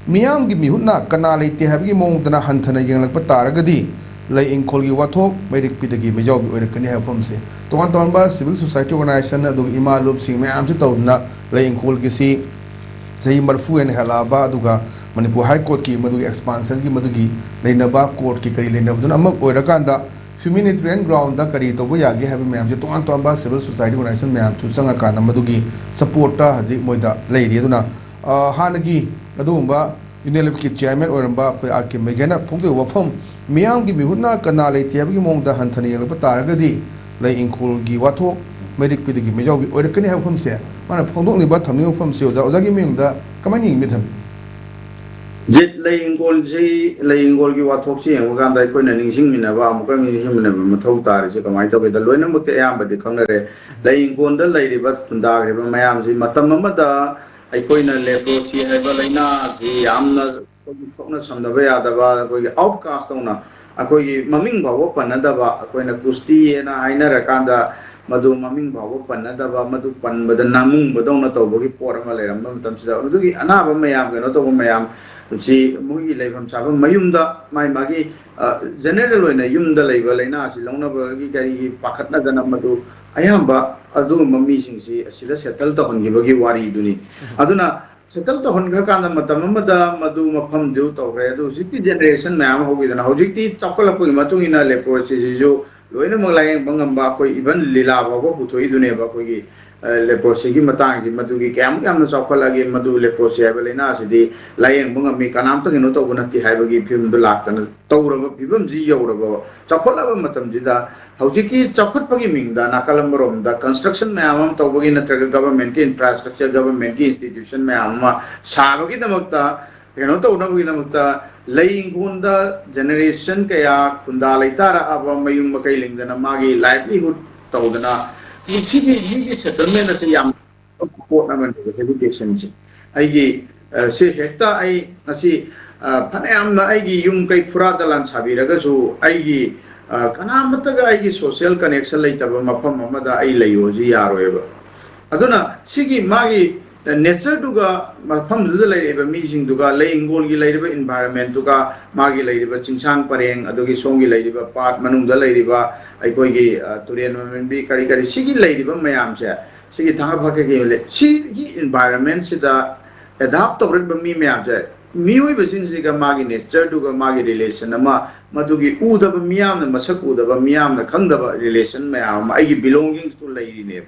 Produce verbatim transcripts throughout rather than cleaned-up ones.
ꯃꯤꯌꯥꯝꯒꯤ ꯃꯤꯍꯨꯠꯅ ꯀꯅꯥ ꯂꯩꯇꯦ ꯍꯥꯏꯕꯒꯤ ꯃꯑꯣꯡꯗꯅ ꯍꯟꯊꯅ ꯌꯦꯡꯂꯛꯄ ꯇꯥꯔꯒꯗꯤ ꯂꯩ ꯏꯪꯈꯣꯜꯒꯤ ꯋꯥꯊꯣꯛ ꯃꯩꯔꯤꯛ ꯄꯤꯗꯒꯤ ꯃꯩꯖꯥꯎꯕꯤ ꯑꯣꯏꯔꯛꯀꯅꯤ ꯍꯥꯏꯕ ꯋꯥꯐꯝꯁꯦ ꯇꯣꯉꯥꯟ ꯇꯣꯉꯥꯟꯕ civil society organization ꯑꯗꯨꯒ ꯏꯃꯥ ꯂꯨꯞꯁꯤꯡ ꯃꯌꯥꯝꯁꯤ ꯇꯧꯗꯨꯅ ꯂꯩ ꯏꯪꯈꯣꯜꯒꯤꯁꯤ ꯆꯍꯤ ꯃꯔꯤꯐꯨ ꯍꯦꯟꯅ ꯍꯦꯜꯂꯛꯑꯕ ꯑꯗꯨꯒ ꯃꯅꯤꯄꯨꯔ ꯍꯥꯏ ꯀꯣꯔꯠꯀꯤ ꯃꯗꯨꯒꯤ ꯑꯦꯛꯁꯄꯥꯟꯁꯟꯒꯤ ꯃꯗꯨꯒꯤ ꯂꯩꯅꯕ ꯀꯣꯔꯠꯀꯤ ꯀꯔꯤ ꯂꯩꯅꯕꯗꯨꯅ ꯑꯃ ꯑꯣꯏꯔꯀꯥꯟꯗ humanitarian groundꯗ ꯀꯔꯤ ꯇꯧꯕ ꯌꯥꯒꯦ ꯍꯥꯏꯕ ꯃꯌꯥꯝꯁꯦ ꯇꯣꯉꯥꯟ ꯇꯣꯉꯥꯟꯕ civil society organization ꯃꯌꯥꯝꯁꯨ ꯆꯪꯉꯀꯥꯟꯗ ꯃꯗꯨꯒꯤ supportꯇ ꯍꯧꯖꯤꯛ ꯃꯣꯏꯗ ꯂꯩꯔꯤ꯫ ꯑꯗꯨꯅ ꯍꯥꯟꯅꯒꯤ ꯑꯗꯨꯒꯨꯝꯕ ꯌꯨꯅꯤꯌꯟ ꯂꯤꯐꯀꯤ ꯆꯤꯌꯥꯔꯃꯦꯟ ꯑꯣꯏꯔꯝꯕ ꯑꯩꯈꯣꯏ ꯑꯥꯔ ꯀꯦ ꯃꯩꯒꯦꯅ ꯐꯣꯡꯗꯣꯛꯏꯕ ꯋꯥꯐꯝ ꯃꯤꯌꯥꯝꯒꯤ ꯃꯤꯍꯨꯠꯅ ꯀꯅꯥ ꯂꯩꯇꯦ ꯍꯥꯏꯕꯒꯤ ꯃꯑꯣꯡꯗ ꯍꯟꯊꯅ ꯌꯦꯡꯂꯛꯄ ꯇꯥꯔꯒꯗꯤ ꯂꯩ ꯏꯪꯈꯣꯜꯒꯤ ꯋꯥꯊꯣꯛ ꯃꯩꯔꯤꯛ ꯄꯤꯗꯒꯤ ꯃꯩꯖꯥꯎꯕꯤ ꯑꯣꯏꯔꯛꯀꯅꯤ ꯍꯥꯏꯕ ꯋꯥꯐꯝꯁꯦ ꯃꯥꯅ ꯐꯣꯡꯗꯣꯛꯂꯤꯕ ꯊꯝꯂꯤꯕ ꯋꯥꯐꯝꯁꯦ ꯑꯣꯖꯥ ꯑꯣꯖꯥꯒꯤ ꯃꯤꯡꯗ ꯀꯃꯥꯏꯅ ꯌꯦꯡꯕꯤ ꯊꯝꯃꯤ? ꯖꯤꯠ ꯂꯩ ꯏꯪꯈꯣꯜꯁꯤ ꯂꯩ ꯏꯪꯈꯣꯜꯒꯤ ꯋꯥꯊꯣꯛꯁꯤ ꯌꯦꯡꯕ ꯀꯥꯟꯗ ꯑꯩꯈꯣꯏꯅ ꯅꯤꯡꯁꯤꯡꯃꯤꯟꯅꯕ ꯑꯃꯨꯛꯀ ꯅꯤꯡꯁꯤꯡꯃꯤꯟꯅꯕ ꯃꯊꯧ ꯇꯥꯔꯤꯁꯦ ꯀꯃꯥꯏꯅ ꯇꯧꯒꯦꯗ ꯂꯣꯏꯅꯃꯛꯇꯤ ꯑꯌꯥꯝꯕꯗꯤ ꯈꯪꯅꯔꯦ꯫ ꯂꯩ ꯏꯪꯈꯣꯜꯗ ꯂꯩꯔꯤꯕ ꯈꯨꯟꯗꯥꯈ꯭ꯔꯤꯕ ꯃꯌꯥꯝꯁꯤ ꯃꯇꯝ ꯑꯃꯗ ꯑꯩꯈꯣꯏꯅ ꯂꯦꯄ꯭ꯔꯣꯁꯤ ꯍꯥꯏꯕ ꯂꯥꯏꯅꯥꯁꯤ ꯌꯥꯝꯅ ꯑꯩꯈꯣꯏꯒꯤ ꯁꯣꯛꯅ ꯁꯝꯅꯕ ꯌꯥꯗꯕ ꯑꯩꯈꯣꯏꯒꯤ ꯑꯥꯎꯠꯀꯥꯁ ꯇꯧꯅ ꯑꯩꯈꯣꯏꯒꯤ ꯃꯃꯤꯡ ꯐꯥꯎꯕ ꯄꯟꯅꯗꯕ ꯑꯩꯈꯣꯏꯅ ꯀꯨꯁꯇꯤ ꯍꯥꯏꯅ ꯍꯥꯏꯅꯔꯀꯥꯟꯗ ꯃꯗꯨ ꯃꯃꯤꯡ ꯐꯥꯎꯕ ꯄꯟꯅꯗꯕ ꯃꯗꯨ ꯄꯟꯕꯗ ꯅꯥꯃꯨꯡꯕꯗꯧꯅ ꯇꯧꯕꯒꯤ ꯄꯣꯠ ꯑꯃ ꯂꯩꯔꯝꯕ ꯃꯇꯝꯁꯤꯗ ꯃꯗꯨꯒꯤ ꯑꯅꯥꯕ ꯃꯌꯥꯝ ꯀꯩꯅꯣ ꯇꯧꯕ ꯃꯌꯥꯝ ꯁꯤ ꯃꯣꯏꯒꯤ ꯂꯩꯐꯝ ꯆꯥꯐꯝ ꯃꯌꯨꯝꯗ ꯃꯥꯒꯤ ꯃꯥꯒꯤ ꯖꯦꯅꯔꯦꯜ ꯑꯣꯏꯅ ꯌꯨꯝꯗ ꯂꯩꯕ ꯂꯥꯏꯅꯥ ꯑꯁꯤ ꯂꯧꯅꯕꯒꯤ ꯀꯔꯤꯒꯤ ꯄꯥꯈꯠꯅꯗꯅ ꯃꯗꯨ ꯑꯌꯥꯝꯕ ꯑꯗꯨꯒꯨꯝꯕ ꯃꯤꯁꯤꯡꯁꯤ ꯑꯁꯤꯗ ꯁꯦꯇꯜ ꯇꯧꯍꯟꯈꯤꯕꯒꯤ ꯋꯥꯔꯤꯗꯨꯅꯤ꯫ ꯑꯗꯨꯅ ꯁꯦꯇꯜ ꯇꯧꯍꯟꯈ꯭ꯔꯀꯥꯟꯗ ꯃꯇꯝ ꯑꯃꯗ ꯃꯗꯨ ꯃꯐꯝꯗꯨ ꯇꯧꯈ꯭ꯔꯦ꯫ ꯑꯗꯨ ꯍꯧꯖꯤꯛꯇꯤ ꯖꯦꯅꯦꯔꯦꯁꯟ ꯃꯌꯥꯝ ꯑꯃ ꯍꯧꯈꯤꯗꯅ ꯍꯧꯖꯤꯛꯇꯤ ꯆꯥꯎꯈꯠꯂꯛꯄꯒꯤ ꯃꯇꯨꯡ ꯏꯟꯅ ꯂꯦꯄ꯭ꯔꯣꯁꯤꯁꯤꯁꯨ ꯂꯣꯏꯅꯃꯛ ꯂꯥꯌꯦꯡꯕ ꯉꯝꯕ ꯑꯩꯈꯣꯏ ꯏꯚꯟ ꯂꯤꯂꯥ ꯐꯥꯎꯕ ꯄꯨꯊꯣꯛꯏꯗꯨꯅꯦꯕ ꯑꯩꯈꯣꯏꯒꯤ ꯂꯦꯄ꯭ꯔꯣꯁꯤꯒꯤ ꯃꯇꯥꯡꯁꯤ ꯃꯗꯨꯒꯤ ꯀꯌꯥꯃꯨꯛ ꯌꯥꯝꯅ ꯆꯥꯎꯈꯠꯂꯛꯑꯒꯦ ꯃꯗꯨ ꯂꯦꯄ꯭ꯔꯣꯁꯤ ꯍꯥꯏꯕ ꯂꯥꯏꯅꯥꯁꯤꯗꯤ ꯂꯥꯌꯦꯡꯕ ꯉꯝꯃꯤ ꯀꯅꯥꯝꯇ ꯀꯩꯅꯣ ꯇꯧꯕ ꯅꯠꯇꯦ ꯍꯥꯏꯕꯒꯤ ꯐꯤꯕꯝꯗꯨ ꯂꯥꯛꯇꯅ ꯇꯧꯔꯕ ꯐꯤꯕꯝꯁꯤ ꯌꯧꯔꯕ ꯆꯥꯎꯈꯠꯂꯕ ꯃꯇꯝꯁꯤꯗ ꯍꯧꯖꯤꯛꯀꯤ ꯆꯥꯎꯈꯠꯄꯒꯤ ꯃꯤꯡꯗ ꯅꯥꯀꯜ ꯑꯃꯔꯣꯝꯗ ꯀꯟꯁꯇ꯭ꯔꯛꯁꯟ ꯃꯌꯥꯝ ꯑꯃ ꯇꯧꯕꯒꯤ ꯅꯠꯇ꯭ꯔꯒ ꯒꯕꯔꯃꯦꯟꯠꯀꯤ ꯏꯟꯐ꯭ꯔꯥꯁ꯭ꯇ꯭ꯔꯛꯆꯔ ꯒꯕꯔꯃꯦꯟꯠꯀꯤ ꯏꯟꯁꯇꯤꯇ꯭ꯌꯨꯁꯟ ꯃꯌꯥꯝ ꯑꯃ ꯁꯥꯕꯒꯤꯗꯃꯛꯇ ꯀꯩꯅꯣ ꯇꯧꯅꯕꯒꯤꯗꯃꯛꯇ ꯂꯩ ꯏꯪꯈꯣꯜꯗ ꯖꯦꯅꯦꯔꯦꯁꯟ ꯀꯌꯥ ꯈꯨꯟꯗꯥ ꯂꯩꯇꯥꯔꯛꯑꯕ ꯃꯌꯨꯝ ꯃꯀꯩ ꯂꯤꯡꯗꯅ ꯃꯥꯒꯤ ꯂꯥꯏꯚꯂꯤꯍꯨꯗ ꯇꯧꯗꯅ ꯁꯤꯒꯤ ꯃꯤꯒꯤ ꯁꯦꯇꯜꯃꯦꯟ ꯑꯁꯤ ꯌꯥꯝ ꯄꯣꯠ ꯑꯃꯅꯦꯕ ꯍꯦꯕꯤꯇꯦꯁꯟꯁꯦ꯫ ꯑꯩꯒꯤ ꯁꯤ ꯍꯦꯛꯇ ꯑꯩ ꯉꯁꯤ ꯐꯅꯌꯥꯝꯅ ꯑꯩꯒꯤ ꯌꯨꯝ ꯀꯩ ꯐꯨꯔꯥ ꯗꯂꯥꯟ ꯁꯥꯕꯤꯔꯒꯁꯨ ꯑꯩꯒꯤ ꯀꯅꯥꯃꯠꯇꯒ ꯑꯩꯒꯤ ꯁꯣꯁꯤꯌꯦꯜ ꯀꯅꯦꯛꯁꯟ ꯂꯩꯇꯕ ꯃꯐꯝ ꯑꯃꯗ ꯑꯩ ꯂꯩꯌꯣꯁꯤ ꯌꯥꯔꯣꯏꯕ꯫ ꯑꯗꯨꯅ ꯁꯤꯒꯤ ꯃꯥꯒꯤ ꯅꯦꯆꯔꯗꯨꯒ, ꯃꯐꯝꯗꯨꯗ ꯂꯩꯔꯤꯕ ꯃꯤꯁꯤꯡꯗꯨꯒ, ꯂꯩ ꯍꯤꯡꯒꯣꯜꯒꯤ ꯂꯩꯔꯤꯕ ꯏꯟꯚꯥꯏꯔꯣꯟꯃꯦꯟꯠꯇꯨꯒ, ꯃꯥꯒꯤ ꯂꯩꯔꯤꯕ ꯆꯤꯡꯁꯥꯡ ꯄꯔꯦꯡ, ꯑꯗꯨꯒꯤ ꯁꯣꯝꯒꯤ ꯂꯩꯔꯤꯕ ꯄꯥꯠ ꯃꯅꯨꯡꯗ ꯂꯩꯔꯤꯕ ꯑꯩꯈꯣꯏꯒꯤ, ꯑ, ꯇꯨꯔꯦꯟ ꯃꯃꯦꯟꯕꯤ ꯀꯔꯤ ꯀꯔꯤ, ꯁꯤꯒꯤ ꯂꯩꯔꯤꯕ ꯃꯌꯥꯝꯁꯦ, ꯁꯤꯒꯤ ꯊꯥꯡꯒ ꯐꯥꯀꯩꯒꯤ ꯂꯩ-, ꯁꯤꯒꯤ ꯏꯟꯚꯥꯏꯔꯣꯟꯃꯦꯟꯠꯁꯤꯗ ꯑꯦꯗꯥꯞ ꯇꯧꯔꯛꯏꯕ ꯃꯤ ꯃꯌꯥꯝꯁꯦ, ꯃꯤꯑꯣꯏꯕꯁꯤꯡꯁꯤꯒ ꯃꯥꯒꯤ ꯅꯦꯆꯔꯗꯨꯒ ꯃꯥꯒꯤ ꯔꯤꯂꯦꯁꯟ ꯑꯃ, ꯃꯗꯨꯒꯤ ꯎꯗꯕ, ꯃꯤꯌꯥꯝꯅ ꯃꯁꯛ ꯎꯗꯕ, ꯃꯤꯌꯥꯝꯅ ꯈꯪꯗꯕ ꯔꯤꯂꯦꯁꯟ ꯃꯌꯥꯝ ꯑꯃ, ꯑꯩꯒꯤ ꯕꯤꯂꯣꯡꯒꯤꯡꯁꯇꯨ ꯂꯩꯔꯤꯅꯦꯕ꯫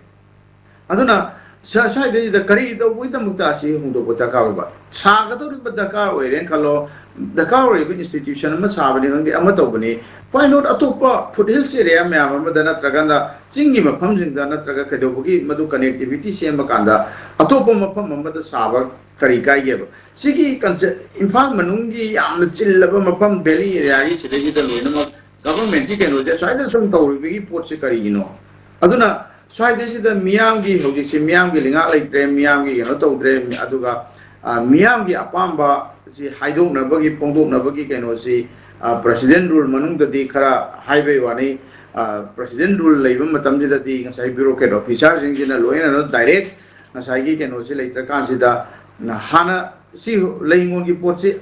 ꯑꯗꯨꯅ ꯁ-, ꯁ꯭ꯋꯥꯏꯗꯩꯁꯤꯗ ꯀꯔꯤ ꯇꯧꯕꯒꯤꯗꯃꯛꯇ ꯑꯁꯤ ꯍꯣꯡꯗꯣꯛꯄ ꯗꯔꯀꯥꯔ ꯑꯣꯏꯕ? ꯁꯥꯒꯗꯧꯔꯤꯕ ꯗꯔꯀꯥꯔ ꯑꯣꯏꯔꯦꯅ ꯈꯜꯂꯣ, ꯗꯔꯀꯥꯔ ꯑꯣꯏꯔꯤꯕ ꯏꯟꯁꯇꯤꯇ꯭ꯌꯨꯁꯟ ꯑꯃ ꯁꯥꯕꯅꯤ ꯈꯪꯗꯦ, ꯑꯃ ꯇꯧꯕꯅꯤ, why not ꯑꯇꯣꯞꯄ ꯐꯨꯠ ꯍꯤꯜꯁ ꯑꯦꯔꯤꯌꯥ ꯃꯌꯥꯝ ꯑꯃꯗ, ꯅꯠꯇ꯭ꯔꯒꯅ ꯆꯤꯡꯒꯤ ꯃꯐꯝꯁꯤꯡꯗ, ꯅꯠꯇ꯭ꯔꯒ ꯀꯩꯗꯧꯕꯒꯤ ꯃꯗꯨ ꯀꯅꯦꯛꯇꯤꯚꯤꯇꯤ ꯁꯦꯝꯕ ꯀꯥꯟꯗ ꯑꯇꯣꯞꯄ ꯃꯐꯝ ꯑꯃꯗ ꯁꯥꯕ ꯀꯔꯤ ꯀꯥꯏꯒꯦꯕ? ꯁꯤꯒꯤ ꯀꯟꯁꯦ-, ꯏꯝꯐꯥꯜ ꯃꯅꯨꯡꯒꯤ ꯌꯥꯝꯅ ꯆꯤꯜꯂꯕ ꯃꯐꯝ, ꯚꯦꯂꯤ ꯑꯦꯔꯤꯌꯥꯒꯤ, ꯁꯤꯗꯩꯁꯤꯗ ꯂꯣꯏꯅꯃꯛ ꯒꯚꯔꯟꯃꯦꯟꯠꯀꯤ ꯀꯩꯅꯣꯁꯦ ꯁ꯭ꯋꯥꯏꯗ ꯁꯨꯝ ꯇꯧꯔꯤꯕꯒꯤ ꯄꯣꯠꯁꯦ ꯀꯔꯤꯒꯤꯅꯣ? ꯑꯗꯨꯅ ꯁ꯭ꯋꯥꯏꯗꯩꯁꯤꯗ ꯃꯤꯌꯥꯝꯒꯤ, ꯍꯧꯖꯤꯛꯁꯦ ꯃꯤꯌꯥꯝꯒꯤ ꯂꯩꯉꯥꯛ ꯂꯩꯇ꯭ꯔꯦ, ꯃꯤꯌꯥꯝꯒꯤ ꯀꯩꯅꯣ ꯇꯧꯗ꯭ꯔꯦ, ꯑꯗꯨꯒ, ꯑ, ꯃꯤꯌꯥꯝꯒꯤ ꯑꯄꯥꯝꯕꯁꯤ ꯍꯥꯏꯗꯣꯛꯅꯕꯒꯤ, ꯐꯣꯡꯗꯣꯛꯅꯕꯒꯤ ꯀꯩꯅꯣꯁꯤ, ꯑ, ꯄ꯭ꯔꯦꯁꯤꯗꯦꯟꯠ ꯔꯨꯜ ꯃꯅꯨꯡꯗꯗꯤ ꯈꯔ ꯍꯥꯏꯕꯩ ꯋꯥꯅꯤ, ꯑ, ꯄ꯭ꯔꯦꯁꯤꯗꯦꯟꯠ ꯔꯨꯜ ꯂꯩꯕ ꯃꯇꯝꯁꯤꯗꯗꯤ ꯉꯁꯥꯏ ꯕ꯭ꯌꯨꯔꯣꯀ꯭ꯔꯦꯠ ꯑꯣꯐꯤꯁꯥꯔꯁꯤꯡꯁꯤꯅ ꯂꯣꯏꯅ ꯗꯥꯏꯔꯦꯛ ꯉꯁꯥꯏꯒꯤ ꯀꯩꯅꯣꯁꯤ ꯂꯩꯇ꯭ꯔꯀꯥꯟꯁꯤꯗ, ꯍꯥꯟꯅ ꯁꯤ ꯂꯩꯉꯣꯟꯒꯤ ꯄꯣꯠꯁꯤ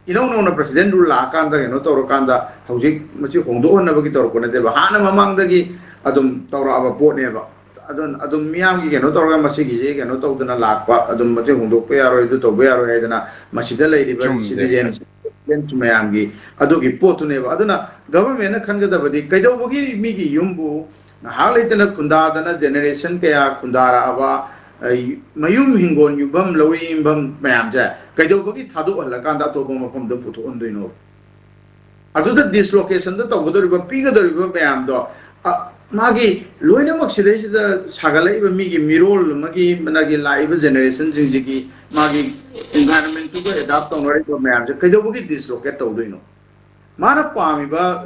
ꯏꯅꯧ ꯅꯧꯅ ꯄ꯭ꯔꯦꯁꯤꯗꯦꯟꯠ ꯔꯨꯜ ꯂꯥꯛꯑꯀꯥꯟꯗ ꯀꯩꯅꯣ ꯇꯧꯔꯀꯥꯟꯗ ꯍꯧꯖꯤꯛ ꯃꯁꯤ ꯍꯣꯡꯗꯣꯛꯍꯟꯅꯕꯒꯤ ꯇꯧꯔꯛꯄ ꯅꯠꯇꯦꯕ, ꯍꯥꯟꯅ ꯃꯃꯥꯡꯗꯒꯤ ꯑꯗꯨꯝ ꯇꯧꯔꯛꯑꯕ ꯄꯣꯠꯅꯦꯕ꯫ ꯑꯗꯨꯝ, ꯑꯗꯨꯝ ꯃꯤꯌꯥꯝꯒꯤ ꯀꯩꯅꯣ ꯇꯧꯔꯒ ꯃꯁꯤꯒꯤꯁꯦ ꯀꯩꯅꯣ ꯇꯧꯗꯅ ꯂꯥꯛꯄ, ꯑꯗꯨꯝ ꯃꯁꯤ ꯍꯣꯡꯗꯣꯛꯄ ꯌꯥꯔꯣꯏ, ꯑꯗꯨ ꯇꯧꯕ ꯌꯥꯔꯣꯏ ꯍꯥꯏꯗꯅ ꯃꯁꯤꯗ ꯂꯩꯔꯤꯕ ꯆꯨꯝꯗꯦ꯫ ꯁꯤꯇꯤꯖꯦꯟ ꯃꯌꯥꯝꯒꯤ ꯑꯗꯨꯒꯤ ꯄꯣꯠꯇꯨꯅꯦꯕ꯫ ꯑꯗꯨꯅ ꯒꯚꯔꯟꯃꯦꯟꯠꯅ ꯈꯟꯒꯗꯕꯗꯤ ꯀꯩꯗꯧꯕꯒꯤ ꯃꯤꯒꯤ ꯌꯨꯝꯕꯨ ꯉꯥꯏꯍꯥꯛ ꯂꯩꯇꯅ ꯈꯨꯟꯗꯥꯗꯅ ꯖꯦꯅꯦꯔꯦꯁꯟ ꯀꯌꯥ ꯈꯨꯟꯗꯥꯔꯛꯑꯕ, ꯑ, ꯃꯌꯨꯝ ꯍꯤꯡꯒꯣꯜ ꯌꯨꯝꯐꯝ ꯂꯧꯔꯤ ꯌꯨꯝꯐꯝ ꯃꯌꯥꯝꯁꯦ ꯀꯩꯗꯧꯕꯒꯤ ꯊꯥꯗꯣꯛꯍꯜꯂꯀꯥꯟꯗ ꯑꯇꯣꯞꯄ ꯃꯐꯝꯗ ꯄꯨꯊꯣꯛꯍꯟꯗꯣꯏꯅꯣ? ꯑꯗꯨꯗ ꯗꯤꯁꯂꯣꯀꯦꯁꯟꯗ ꯇꯧꯒꯗꯧꯔꯤꯕ, ꯄꯤꯒꯗꯧꯔꯤꯕ ꯃꯌꯥꯝꯗꯣ, ꯑ, ꯃꯥꯒꯤ ꯂꯣꯏꯅꯃꯛ ꯁꯤꯗꯩꯁꯤꯗ ꯁꯥꯒꯠꯂꯛꯏꯕ ꯃꯤꯒꯤ ꯃꯤꯔꯣꯜ ꯑꯃꯒꯤ, ꯃꯅꯥꯒꯤ ꯂꯥꯛꯏꯕ ꯖꯦꯅꯦꯔꯦꯁꯟꯁꯤꯡꯁꯤꯒꯤ ꯃꯥꯒꯤ ꯏꯟꯚꯥꯏꯔꯣꯟꯃꯦꯟꯠꯇꯨꯒ ꯑꯦꯗꯥꯞ ꯇꯧꯅꯔꯤꯕ ꯃꯌꯥꯝꯁꯦ ꯀꯩꯗꯧꯕꯒꯤ ꯗꯤꯁꯂꯣꯀꯦꯠ ꯇꯧꯗꯣꯏꯅꯣ? ꯃꯥꯅ ꯄꯥꯝꯃꯤꯕ,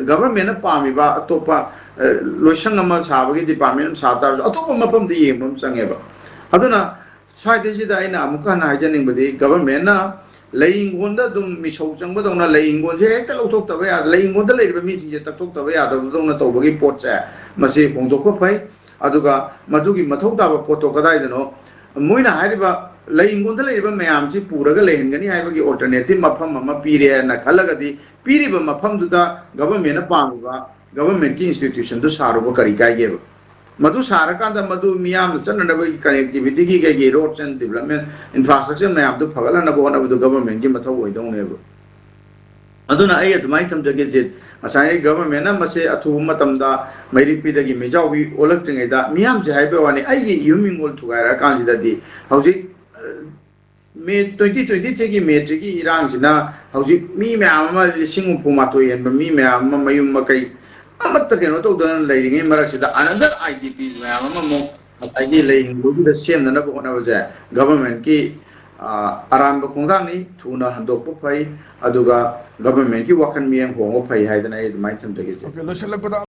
ꯒꯚꯔꯟꯃꯦꯟꯠꯅ ꯄꯥꯝꯃꯤꯕ ꯑꯇꯣꯞꯄ, ꯑ, ꯂꯣꯏꯁꯪ ꯑꯃ ꯁꯥꯕꯒꯤ ꯗꯤꯄꯥꯔꯠꯃꯦꯟꯠ ꯑꯃ ꯁꯥ ꯇꯥꯔꯁꯨ ꯑꯇꯣꯞꯄ ꯃꯐꯝꯗ ꯌꯦꯡꯕ ꯑꯃ ꯆꯪꯉꯦꯕ꯫ ꯑꯗꯨꯅ ꯁ꯭ꯋꯥꯏꯗꯩꯁꯤꯗ ꯑꯩꯅ ꯑꯃꯨꯛꯀ ꯍꯟꯅ ꯍꯥꯏꯖꯅꯤꯡꯕꯗꯤ, ꯒꯚꯔꯟꯃꯦꯟꯠꯅ ꯂꯩ ꯍꯤꯡꯒꯣꯜꯗ ꯑꯗꯨꯝ ꯃꯤꯁꯧ ꯆꯪꯕꯗꯧꯅ ꯂꯩ ꯍꯤꯡꯒꯣꯜꯁꯦ ꯍꯦꯛꯇ ꯂꯧꯊꯣꯛꯇꯕ ꯌꯥ-, ꯂꯩ ꯍꯤꯡꯒꯣꯜꯗ ꯂꯩꯔꯤꯕ ꯃꯤꯁꯤꯡꯁꯦ ꯇꯛꯊꯣꯛꯇꯕ ꯌꯥꯗꯕꯗꯧꯅ ꯇꯧꯕꯒꯤ ꯄꯣꯠꯁꯦ, ꯃꯁꯤ ꯍꯣꯡꯗꯣꯛꯄ ꯐꯩ꯫ ꯑꯗꯨꯒ ꯃꯗꯨꯒꯤ ꯃꯊꯧ ꯇꯥꯕ ꯄꯣꯠꯇꯣ ꯀꯗꯥꯏꯗꯅꯣ? ꯃꯣꯏꯅ ꯍꯥꯏꯔꯤꯕ ꯂꯩ ꯏꯪꯈꯣꯜꯗ ꯂꯩꯔꯤꯕ ꯃꯌꯥꯝꯁꯤ ꯄꯨꯔꯒ ꯂꯩꯍꯟꯒꯅꯤ ꯍꯥꯏꯕꯒꯤ alternative ꯃꯐꯝ ꯑꯃ ꯄꯤꯔꯦ ꯍꯥꯏꯅ ꯈꯜꯂꯒꯗꯤ, ꯄꯤꯔꯤꯕ ꯃꯐꯝꯗꯨꯗ government ꯅ ꯄꯥꯝꯃꯤꯕ government ꯀꯤ institution ꯗꯨ ꯁꯥꯔꯨꯕ ꯀꯔꯤ ꯀꯥꯏꯒꯦꯕ? ꯃꯗꯨ ꯁꯥꯔꯀꯥꯟꯗ ꯃꯗꯨ ꯃꯤꯌꯥꯝꯅ ꯆꯠꯅꯅꯕꯒꯤ connectivity ꯒꯤ ꯀꯩꯒꯤ roads and development infrastructure ꯃꯌꯥꯝꯗꯨ ꯐꯒꯠꯍꯟꯅꯕ ꯍꯣꯠꯅꯕꯗꯨ government ꯀꯤ ꯃꯊꯧ ꯑꯣꯏꯗꯧꯅꯦꯕ꯫ ꯑꯗꯨꯅ ꯑꯩ ꯑꯗꯨꯃꯥꯏꯅ ꯊꯝꯖꯒꯦ, ꯖꯤꯠ꯫ ꯉꯁꯥꯏ government ꯅ ꯃꯁꯦ ꯑꯊꯨꯕ ꯃꯇꯝꯗ ꯃꯩꯔꯤꯛꯄꯤꯗꯒꯤ ꯃꯩꯖꯥꯎꯕꯤ ꯑꯣꯜꯂꯛꯇ꯭ꯔꯤꯉꯩꯗ, ꯃꯤꯌꯥꯝꯁꯦ ꯍꯥꯏꯕ ꯋꯥꯅꯤ, ꯑꯩꯒꯤ ꯌꯨꯝ ꯍꯤꯡꯒꯣꯜ ꯊꯨꯒꯥꯏꯔꯛꯑꯀꯥꯟꯁꯤꯗꯗꯤ, ꯍꯧꯖꯤꯛ, ꯑ, May, twenty twenty three ꯒꯤ May three ꯒꯤ ꯏꯔꯥꯡꯁꯤꯅ ꯍꯧꯖꯤꯛ ꯃꯤ ꯃꯌꯥꯝ ꯑꯃ, ꯂꯤꯁꯤꯡ ꯍꯨꯝꯐꯨ ꯃꯥꯊꯣꯏ ꯍꯦꯟꯕ ꯃꯤ ꯃꯌꯥꯝ ꯑꯃ ꯃꯌꯨꯝ ꯃꯀꯩ ꯑꯃꯠꯇ ꯀꯩꯅꯣ ꯇꯧꯗꯅ ꯂꯩꯔꯤꯉꯩ ꯃꯔꯛꯁꯤꯗ, another I D P ꯃꯌꯥꯝ ꯑꯃꯃꯨꯛ ꯉꯁꯥꯏꯒꯤ ꯂꯩ ꯍꯤꯡꯒꯣꯜꯗꯨꯗ ꯁꯦꯝꯅꯅꯕ ꯍꯣꯠꯅꯕꯁꯦ government ꯀꯤ, ꯑ, ꯑꯔꯥꯟꯕ ꯈꯣꯡꯊꯥꯡꯅꯤ꯫ ꯊꯨꯅ ꯍꯟꯗꯣꯛꯄ ꯐꯩ, ꯑꯗꯨꯒ government ꯀꯤ ꯋꯥꯈꯜ ꯃꯤꯠꯌꯦꯡ ꯍꯣꯡꯕ ꯐꯩ ꯍꯥꯏꯗꯅ ꯑꯩ ꯑꯗꯨꯃꯥꯏꯅ ꯊꯝꯖꯒꯦ, ꯖꯤꯠ꯫ Okay, ꯂꯣꯏꯁꯤꯜꯂꯛꯄꯗ